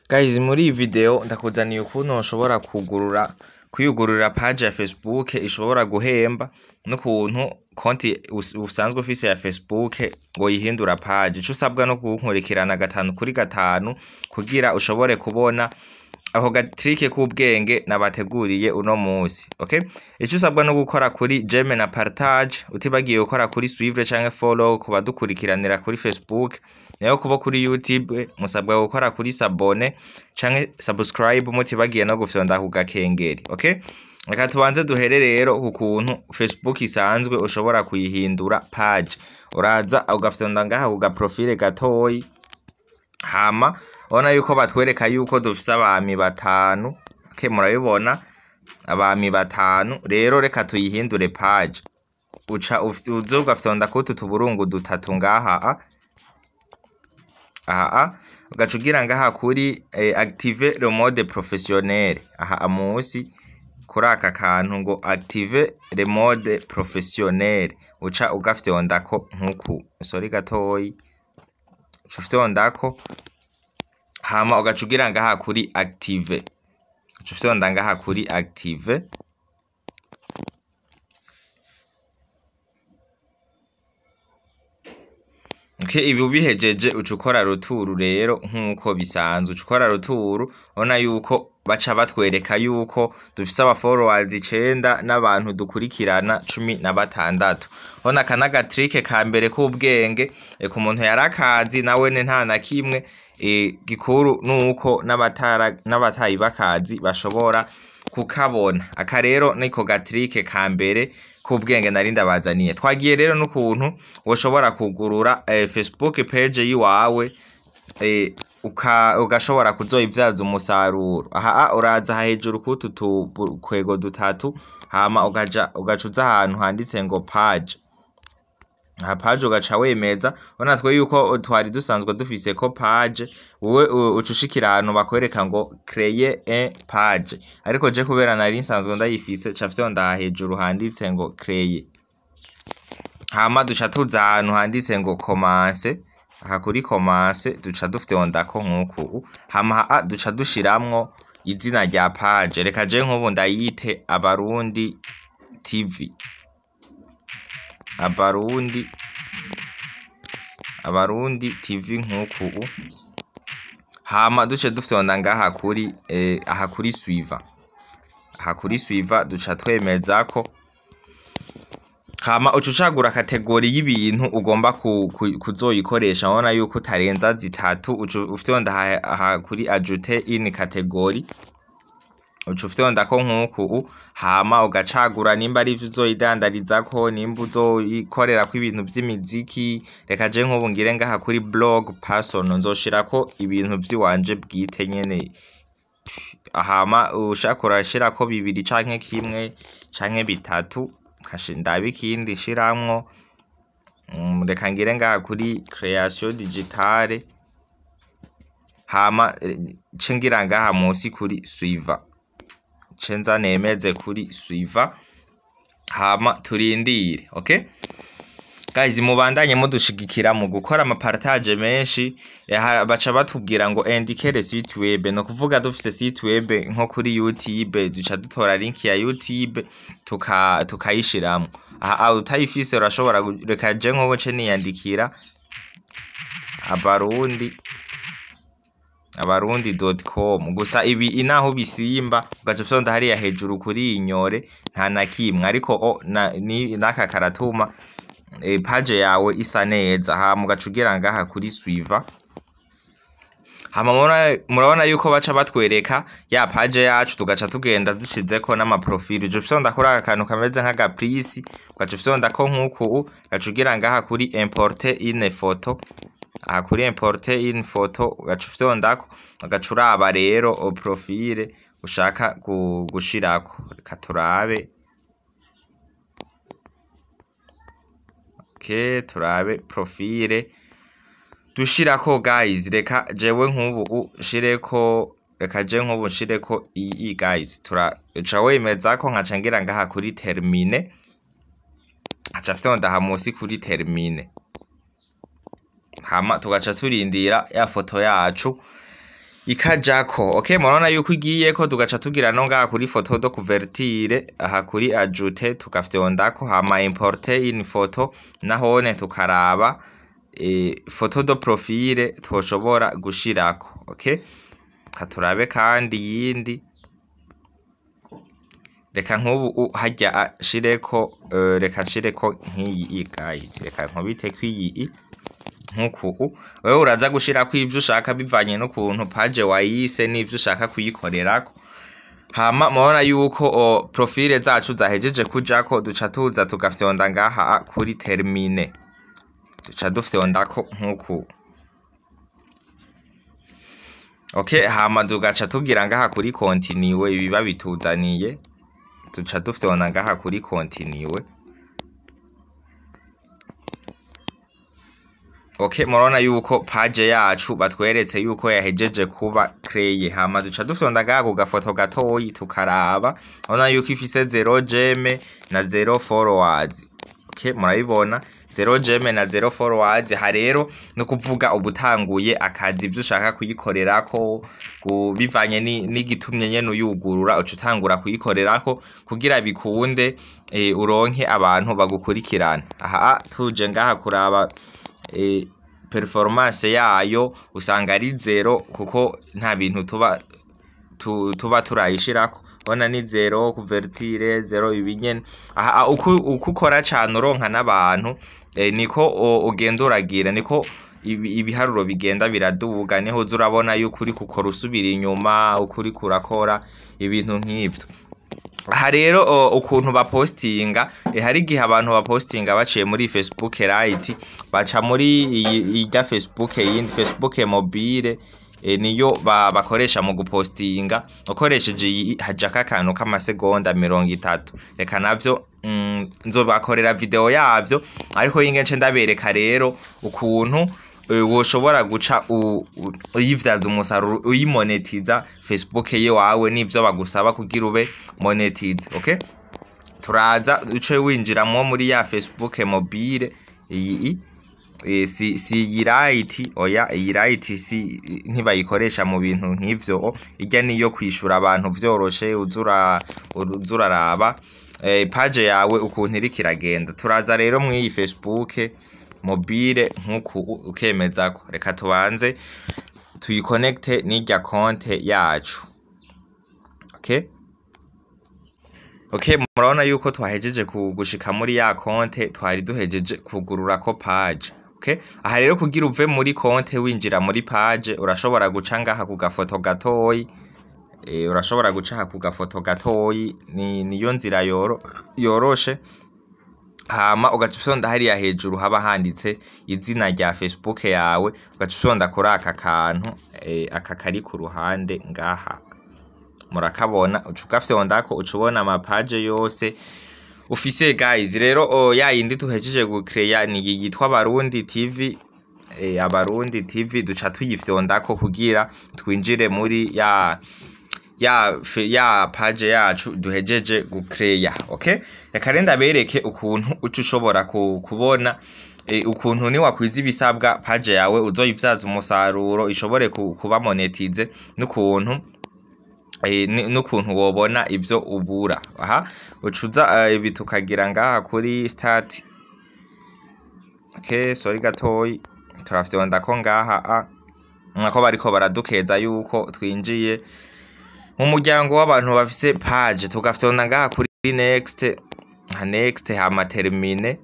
Guys, muri iyi video ndakuzaniye ukuntu ushobora kugurura kwiyugururira page ya Facebook ishobora guhemba n'ukuntu konti usanzwe ufise ya Facebook ngo yihindura page. Ico usabwa no kunkurikirana gatanu kuri gatanu kugira ushobore kubona ako gatrike k'ubwenge nabateguriye uno musi. Okay? Ico usabwa no gukora kuri j'aime na partage, utibagiye gukora kuri suivre canke follow ku badukurikiranira kuri Facebook, nayo kubo kuri YouTube musabwa gukora kuri s'abonner canke subscribe, mutibagiye no gufyonda ku gakengeri. Okay? Reka tubanze duhere rero ku kuntu Facebook isanzwe ushobora kuyihindura page. Uraza ugafyonda ngaha ku gaprofile gatoyi, hama ubona yuko batwereka yuko dufise abami batanu. Okay, murabibona abami batanu. Rero reka tuyihindure page. Uca uza ugafyonda kutu tuburungu dutatu ngaha aha, ugaca ugira ngaha kuri activer le mode professionnel, aha musi kuri aka kantu ngo activer le mode professionnel, uca ugafyondako nkuku, sorry gatoyi, uca ufyondako, hama ugaca ugira ngaha kuri active, uca ufyonda ngaha kuri active. Okay, ibi ubihejeje uca ukora ruturu rero nkuko bisanzwe, uca ukora ruturu, ubona yuko baca batwereka yuko dufise aba followers 9 n'abantu dukurikirana 16. Ubona aka n'agatrike ka mbere k'ubwenge, ku muntu yarakazi nawene nta na kimwe, gikuru nuko n'abatayi bakazi bashobora kukabona. Aka rero niko gatrike ka mbere k'ubwenge nari ndabazaniye. Twagiye rero n'ukuntu woshobora kugurura Facebook page yiwawe, ugashobora kuzoyivyaza umusaruro. Aha uraza hejuru kutu tukwego dutatu, hama ugaca uza ahantu handitse ngo page. Aha page ugaca wemeza, ubona twe yuko twari dusanzwe dufise ko page, wowe uca ushikira ahantu bakwereka ngo créer un page, ariko je kubera nari nsanzwe ndayifise ca fyonda hejuru handitse ngo créer. Hama duca tuza ahantu handitse ngo commencer, aha kuri commencer duca dufyondako nkuku, hama duca dushiramwo izina rya page. Reka je nkubu ndayite Abarundi TV, Abarundi TV nkuku, hama duce dufyonda ngaha kuri aha kuri suivant, aha kuri suivant duca twemezako. Hama uca ucagura kategori y'ibintu ugomba kuzoyikoresha, urabona yuko utarenza zitatu, uca ufyonda aha kuri ajouter une catégorie, uca ufyondako nkuku, hama ugacagura nimba ari ivyo uzoyidandarizako, nimba uzoyikorerako ibintu vy'imiziki. Reka je nkubu ngire ngaha kuri blog personal, nzoshirako ibintu vyiwanje bwite nyene, hama ushaka urashirako bibiri canke kimwe canke bitatu, ndabe ikindi nshiramwo. Reka ngire ngaha kuri création digitale, hama nce ngira ngaha musi kuri suivant, nce nza nemeze kuri suivant, hama turindire. Okay guys, mubandanye mudushigikira mu gukora ama partage menshi. Baca batubwira ngo indiquer le site web, no kuvuga dufise site web nko kuri YouTube, duca dutora link ya YouTube tukayishiramwo. Aha utayifise urashobora, reka je nkubu nce niyandikira abarundi.com, gusa ibi inaho bisimba ugaca ufyonda hariya hejuru kuri inyore nta na kimwe, ariko naka karatuma page yawe isa neza. Hama ugaca ugira ngaha kuri suivant, hama murabona yuko baca batwereka ya page yacu, tugaca tugenda dushizeko n'ama profile. Uca ufyonda kuri aka kantu kameze nk'aga plus, ugaca ufyondako nkuku, ugaca ugira ngaha kuri importer une photo, aha kuri importer une photo ugaca ufyondako, ugaca uraba rero profile ushaka gushirako. Reka turabe, okay, turabe profile dushirako guys. Reka jewe nkubu nshireko, reka je nkubu nshireko iyi guys, turaca wemezako, nkaca ngira ngaha kuri terminer, nkaca fyonda aha musi kuri terminer, hama tugaca turindira ya foto yacu Ikajako. Okay, murabona yuko igiyeko. Tugaca tugira no ngaha kuri photo de couverture, aha kuri ajouter, tukafyondako, hama importer une photo, nahone tukaraba photo de profil twoshobora gushirako. Okay, katurabe kandi yindi. Reka nk'ubu harya shireko, reka nshireko nk'iyi, guys, reka nkubiteko iyi nkuku. Wewe uraza gushirako ivyo ushaka bivanye n'ukuntu page wayise n'ivyo ushaka kuyikorerako. Hama murabona yuko profile zacu zahejeje kujako. Duca tuza tugafyonda ngaha kuri terminer, duca dufyondako nkuku. Okay, hama tugaca tugira ngaha kuri continuer. Ibiba bituzaniye, duca dufyonda ngaha kuri continuer. Okay, murabona yuko page yacu batweretse yuko yahejeje kuba créée. Hama duca dufyonda ngaha ku gafoto gatoyi, tukaraba. Urabona yuko ifise 0 j'aime na 0 followers. Okay, murabibona, 0 j'aime na 0 followers. Ha rero no kuvuga ubutanguye akazi, ivyo ushaka kuyikorerako bivanye n'igitumye nyene uyugurura, uca utangura kuyikorerako kugira bikunde, uronke abantu bagukurikirana. Aha tuje ngaha kuraba performance yayo, usanga ari 0 kuko nta bintu tuba turayishirako. Bona ni 0 couverture, 0 ibinyene. Aha uko ukora cane, uronka n'abantu, niko ugenda uragira, niko ibiharuro bigenda biraduga, niho uza urabona yuko uriko ukora usubira inyuma, uko uriko urakora ibintu nk'ivyo. Aha rero ukuntu bapostinga, hari igihe abantu bapostinga baciye muri Facebook Lite, baca muri iyi irya Facebook yindi, Facebook mobile, niyo bakoresha mu gupostinga. Ukoresheje iyi hajako akantu k'amasegonda 30. Reka navyo nzobakorera video yavyo, ariko yinge nce ndabereka rero ukuntu woshobora guca uyivyaza umusaruro, uyimonetiza Facebook yewawe, n'ivyo bagusaba kugira ube monetize. Okay, turaza uce winjiramwo muri ya Facebook mobile iyi. Si iyi Lite, oya, iyi Lite si ntibayikoresha mu bintu nk'ivyo. Irya niyo kwishura abantu vyoroshe, uzura uzuraraba page yawe ukuntu iriko iragenda. Turaza rero mw'iyi Facebook mobile nkuku, ukemezako. Reka tubanze tuyikonekte n'irya konte yacu. Okay, murabona yuko twahejeje gushika muri ya konte twari duhejeje kugururako page. Okay, aha rero kugira uve muri konte winjira muri page, urashobora guca ngaha ku gafoto gatoyi, urashobora guca aha ku gafoto gatoyi, ni niyo nzira yoroshe. Hama ugaca ufyonda hariya hejuru haba handitse izina rya Facebook yawe, ugaca ufyonda kuri aka kantu, aka kari ku ruhande ngaha, murakabona. Uca ugafyondako, uca ubona amapaje yose ufise, guys. Rero ya yindi tuhejeje gucreya ni iyi yitwa Barundi TV, Abarundi TV. Duca tuyifyondako kugira twinjire muri ya page yacu duhejeje gucreya. Okay, reka rero ndabereke ukuntu uca ushobora kubona ukuntu ni wakwiza ibisabwa page yawe uzoyivyaza umusaruro, ishobore kuba monétisée, n'ukuntu n'ukuntu wobona ivyo ubura. Aha ucuza ibi, tukagira ngaha kuri start. Okay, sorry gatoyi, turafyonda ko ngaha a nako bariko baradukeza yuko twinjiye mu muryango w'abantu bafise page. Tugafyonda ngaha kuri next, ha next, hama terminer.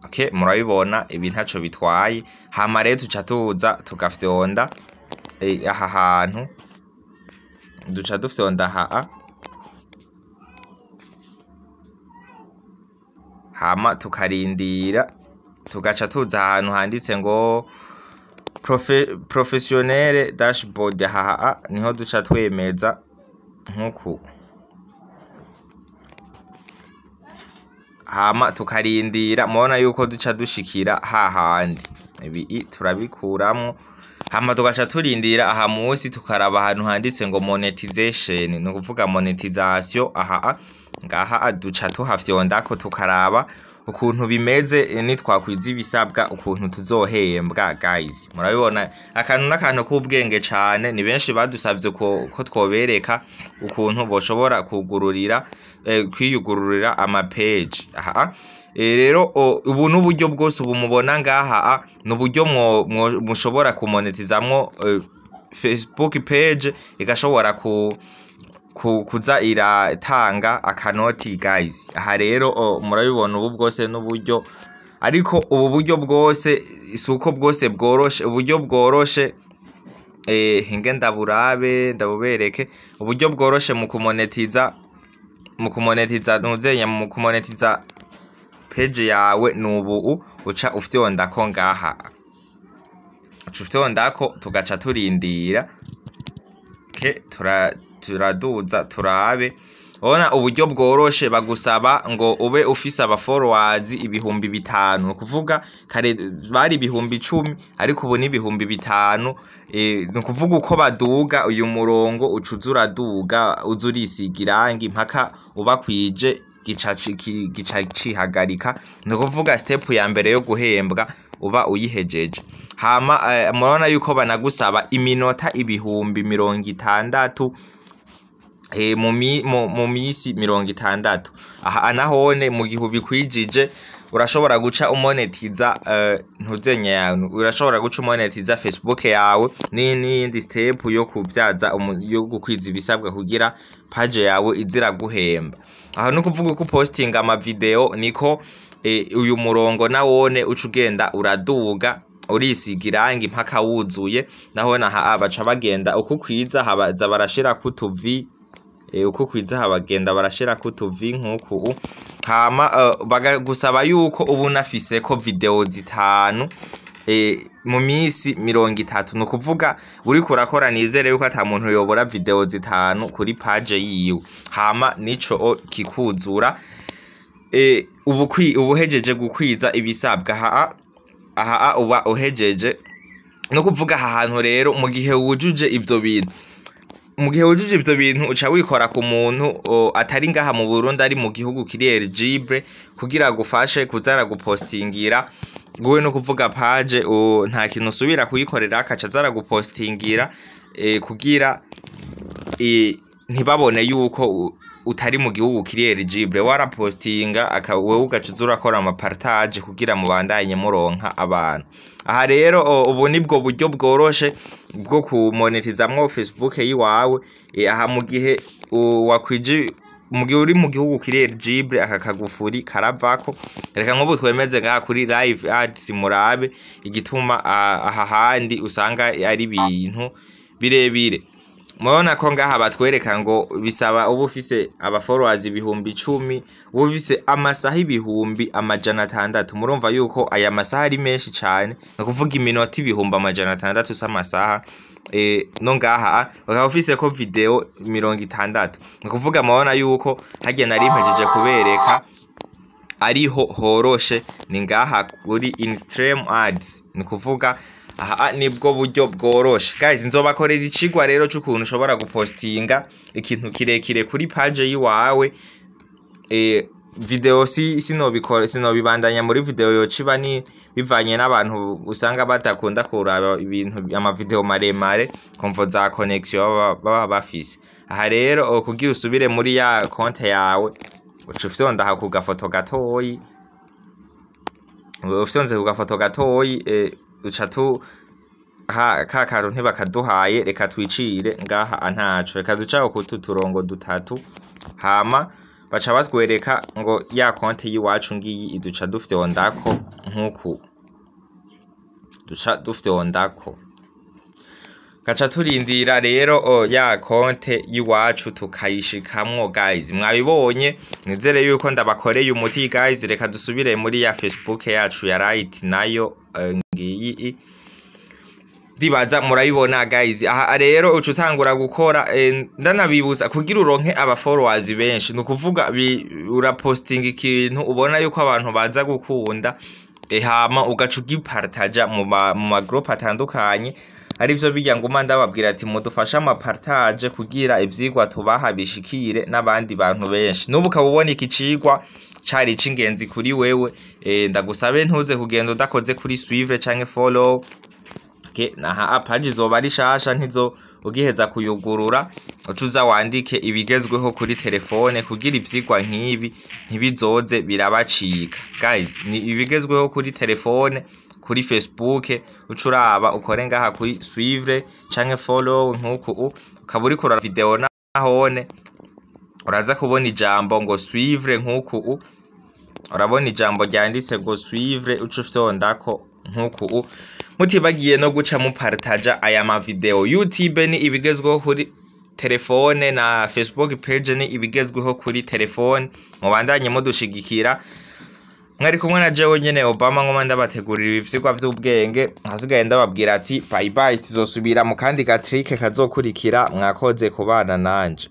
Okay, murabibona ibi ntaco bitwaye. Hama rero tuca tuza tugafyonda aha hantu, duca dufyonda ha, hama tukarindira, tugaca tuza ahantu handitse ngo professionnel dashboard. Haha niho duca twemeza nkuku, hama tukarindira. Mubona yuko duca dushikira hahandi, ibi turabikuramwo, hama tugaca turindira aha musi, tukaraba ahantu handitse ngo monetization, ni ukuvuga monetization. Aha ngaha duca tuhafyondako, tukaraba ukuntu bimeze, nitwakwiza ibisabwa ukuntu tuzohembwa. Guys, murabibona akantu n'akantu k'ubwenge cane. Ni benshi badusavye ko twobereka ukuntu boshobora kugururira, kwiyugururira ama page. Aha rero ubu n'uburyo bwose ubu mubona ngaha ni uburyo mushobora kumonetizamwo Facebook page igashobora kuza iratanga akanoti. Guys, aha rero murabibona, ubu bwose n'uburyo, ariko ubu buryo bwose si uko bwose bworoshe. Uburyo bworoshe, hinge ndaburabe ndabubereke. Uburyo bworoshe mu kumonetiza ntuzenya, mu kumonetiza page yawe, ni ubu uca ufyondako ngaha, uca ufyondako, tugaca turindira ke turaduza turabe. Ubona uburyo bworoshe bagusaba ngo ube ufise aba followers 5000. Ni ukuvuga kare bari 10,000, ariko ubu ni 5000. Ni ukuvuga uko baduga uyu murongo uca uza uraduga, uza urisiga irangi mpaka ubakwije, gica cihagarika. Ni ukuvuga step ya mbere yo guhembwa uba uyihejeje. Hama murabona yuko banagusaba iminota 60,000 mu misi 60. Aha nahone mu gihe ubikwijije urashobora guca umonetiza ntuzenya yawe, urashobora guca umonetiza Facebook yawe. N'iyindi step yo kuvyaza yo gukwiza ibisabwa kugira page yawe izira guhemba. Aha ni ukuvuga ko postinga ama video niko uyu murongo nawone uca ugenda uraduga, urisiga irangi mpaka wuzuye. Nahone aha baca bagenda uko ukwiza habaza barashirako utuvi, uko kwiza habagenda barashirako utuvi nk'uku. Hama bagusaba yuko uba unafise ko video zitanu mu misi 30. Ni ukuvuga uriko urakora, nizere yuko ata muntu yobora video zitanu kuri page yiwe. Hama nico kikuzura, ubu uhejeje gukwiza ibisabwa. Aha uba uhejeje. No kuvuga aha hantu rero, mu gihe wujuje ivyo bintu, uca wikora ku muntu atari ngaha mu Burundi, ari mu gihugu kiri eligible, kugira agufashe kuza aragupostingira guwe. No kuvuga page nta kintu usubira kuyikorera, akaca aza aragupostingira, kugira ntibabone yuko utari mu gihugu kiri eligible. Warapostinga wewe ugaca uza urakora ama partage kugira mubandanye muronka abantu. Aha rero ubu nibwo buryo bworoshe bwo kumonetizamwo Facebook yiwawe. Aha mu gihe wakwije, mu gihe uri mu gihugu kiri eligible, aka kagufuri karavako. Reka nk'ubu twemeze ngaha kuri live ads, murabe igituma aha handi usanga ari ibintu birebire. Murabona ko ngaha batwereka ngo bisaba uba ufise aba followers 10,000, uba ufise amasaha 600,000. Murumva yuko aya masaha ari menshi cane, ni ukuvuga iminota 600,000 s'amasaha. No ngaha bakaba ufise ko video 60. Ni ukuvuga murabona yuko harya nari mpejeje kubereka ariho horoshe, ni ngaha kuri in-stream ads. Ni kuvuga aha nibwo buryo bworoshe. Guys, nzobakorera icigwa rero c'ukuntu ushobora gupostinga ikintu kirekire kuri page yiwawe. Video si sinobikora, sinobibandanya muri video yociba ni bivanye n'abantu usanga badakunda kuraba ibintu ama video maremare kumvo za connection baba bafise. Aha rero kugira usubire muri ya konte yawe, uca ufyonda aha ku gafoto gatoyi. Ufyonze ku gafoto gatoyi, uca tu ha ka kantu ntibakaduhaye. Reka twicire ngaha ntaco, reka ducaho kutu turongo dutatu. Hama baca batwereka ngo ya konte y'iwacu ngiyi, iduca dufyondako nk'uku, duca dufyondako, gaca turindira rero ya konte y'iwacu tukayishikamwo. Guys, mwabibonye, nizere yuko ndabakoreye umuti. Guys, reka dusubire muri ya Facebook yacu ya right nayo, ngiyi, ndibaza murabibona. Guys, aha rero uca utangura gukora. Ndanabibuza kugira uronke aba followers benshi, ni ukuvuga urapostinga ikintu ubona yuko abantu baza gukunda, hama ugaca ugipartaja mu ma group atandukanye. Arivyo birya nguma ndababwira ati mudufashe ama partage kugira ivyigwa tubaha bishikire n'abandi bantu benshi. N'ubu ukaba ubona iki cigwa cari ic'ingenzi kuri wewe, ndagusabe ntuze kugenda udakoze kuri suivre canke follow. Okay, naha page izoba ari shasha, ntizo ugiheza kuyugurura ucuza wandike ibigezweho kuri telefone kugira ivyigwa nk'ibi ntibizoze birabacika. Guys, ni ibigezweho kuri telefone, kuri Facebook, uca uraba ukore ngaha kuri suivre canke follow nk'uku. Ukaba uriko uraraba video nahone uraza kubona ijambo ngo suivre nk'uku. Urabona ijambo ryanditse ngo suivre, uca ufyondako nk'uku. Mutibagiye no guca mupartaja aya ma video. YouTube ni ibigezweho kuri telefone na Facebook page ni ibigezweho kuri telefone. Mubandanye mudushigikira. Mwari kumwe na jewe nyene Obama, ngoma ndabategurira ivyigwa vy'ubwenge. Hasigaye ndababwira ati bye bye, tuzosubira mu kandi gatrike kazokurikira. Mwakoze kubana nanje.